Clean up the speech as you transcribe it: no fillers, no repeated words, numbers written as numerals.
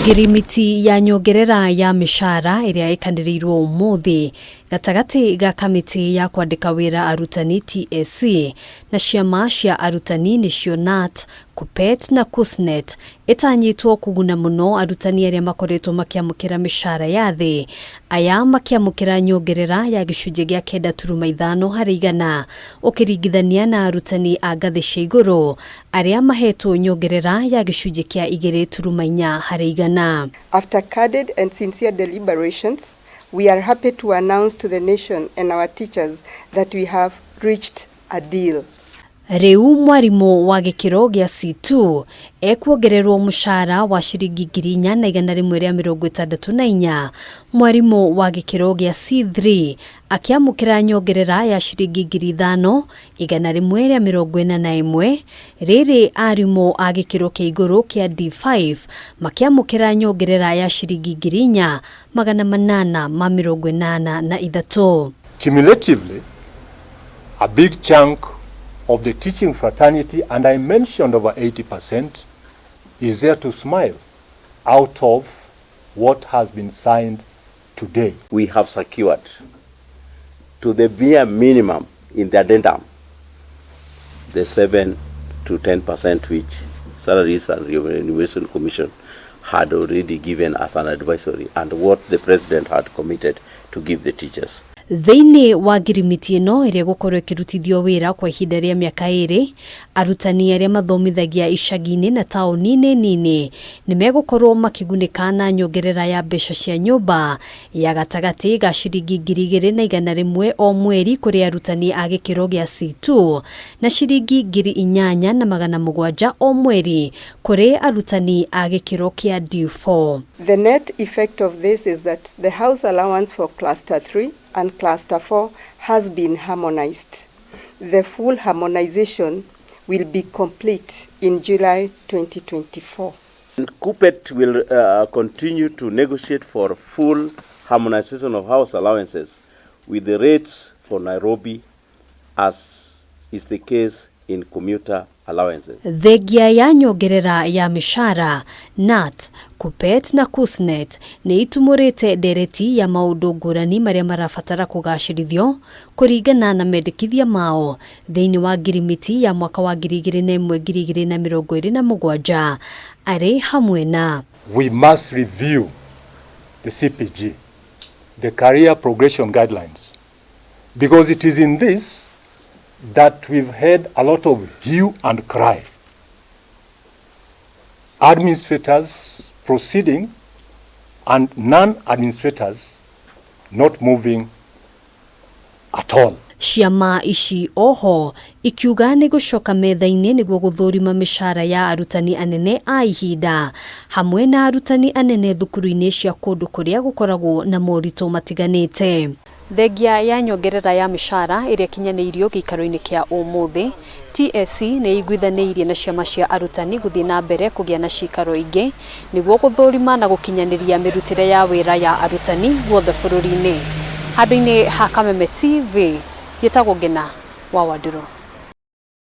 Ngirimiti ya nyongerera ya mĩcara ĩrĩa ĩkanĩrĩirwo ũmũthĩ gatagatĩ ga kamĩtĩ ya kwandĩka wĩra arutani TSC na ciama cia arutani nĩcio KNUT, KUPPET na KUSNET ĩtanyĩtwo kũguna mũno arutani arĩa makoretwo makĩamũkĩra mĩcara ya thĩ, aya makĩamũkĩra nyongerera ya gĩcunjĩ gĩa 9.5 harĩ igana ũkĩringithania na arutani a ngathĩ cia igũrũ arĩa mahetwo nyongerera ya gĩcunjĩ kĩa 2.4 harĩ igana. After candid and sincere deliberations, we are happy to announce to the nation and our teachers that we have reached a deal. Rĩu mwarimũ wa gĩkĩro gĩa C2 ekuongererwo mũcara wa ciringi 4164, mwarimũ wa gĩkĩro gĩa C3 akĩamũkĩra nyongerera ya ciringi 5141, rĩrĩ arimũ a gĩkĩro kĩa igũrũ kĩa D5 makĩamũkĩra nyongerera ya ciringi 4883. Cumulatively, a big chunk of the teaching fraternity, and I mentioned over 80%, is there to smile out of what has been signed today. We have secured to the bare minimum in the addendum the 7 to 10% which Salaries and Remuneration Commission had already given as an advisory and what the president had committed to give the teachers. Thĩinĩ wa ngirimiti ĩno ĩrĩa ĩgũkorwo ĩkĩrutithio wĩra kwa ihinda rĩa mĩaka 2, arutani arĩa mathomithagia icagi-inĩ na taũni-inĩ nini nĩ megũkorwo makĩgunĩka na nyongerera ya mbeca cia nyũmba ya gatagatĩ ga ciringi 2100 o mweri kũrĩ arutani a gĩkĩro gĩa C2 na ciringi 8700 o mweri kũrĩ arutani a gĩkĩro kĩa D4. The net effect of this is that the house allowance for cluster 3 and cluster 4 has been harmonized. The full harmonization will be complete in July 2024. And KUPPET will continue to negotiate for full harmonization of house allowances with the rates for Nairobi, as is the case in commuter allowances. Thengia ya nyongerera ya mĩcara, KNUT, KUPPET na KUSNET nĩ itumũrĩte ndereti ya maũndũ ngũrani marĩa marabatara kũgacĩrithio kũringana na mendekithia mao thĩinĩ wa ngirimiti ya mwaka wa 2001 2027 arĩ hamwe na We must review the CPG, the Career Progression Guidelines, because it is in this that we've had a lot of hue and cry. Administrators proceeding and non-administrators not moving at all. Ciama ici oho ikiuga nĩ gũcoka metha-inĩ nĩguo gũthũrima mĩcara ya arutani anene a ihinda hamwe na arutani anene thukuru-inĩ cia kũndũ kũrĩa gũkoragwo na moritũ matiganĩte. Thengia ya nyongerera ya mĩcara ĩrĩa ĩkinyanĩirio gĩikaro-inĩ kĩa ũmũthĩ, TSC nĩ iguithanĩirie na ciama cia arutani gũthiĩ na mbere kũgĩa na cikaro ingĩ nĩguo gũthũrima na gũkinyanĩria mĩrutĩre ya wĩra ya arutani guothe bũrũri-inĩ. Handũ-inĩ ha Kameme TV, njĩtagwo Ngena wa Wandirũ.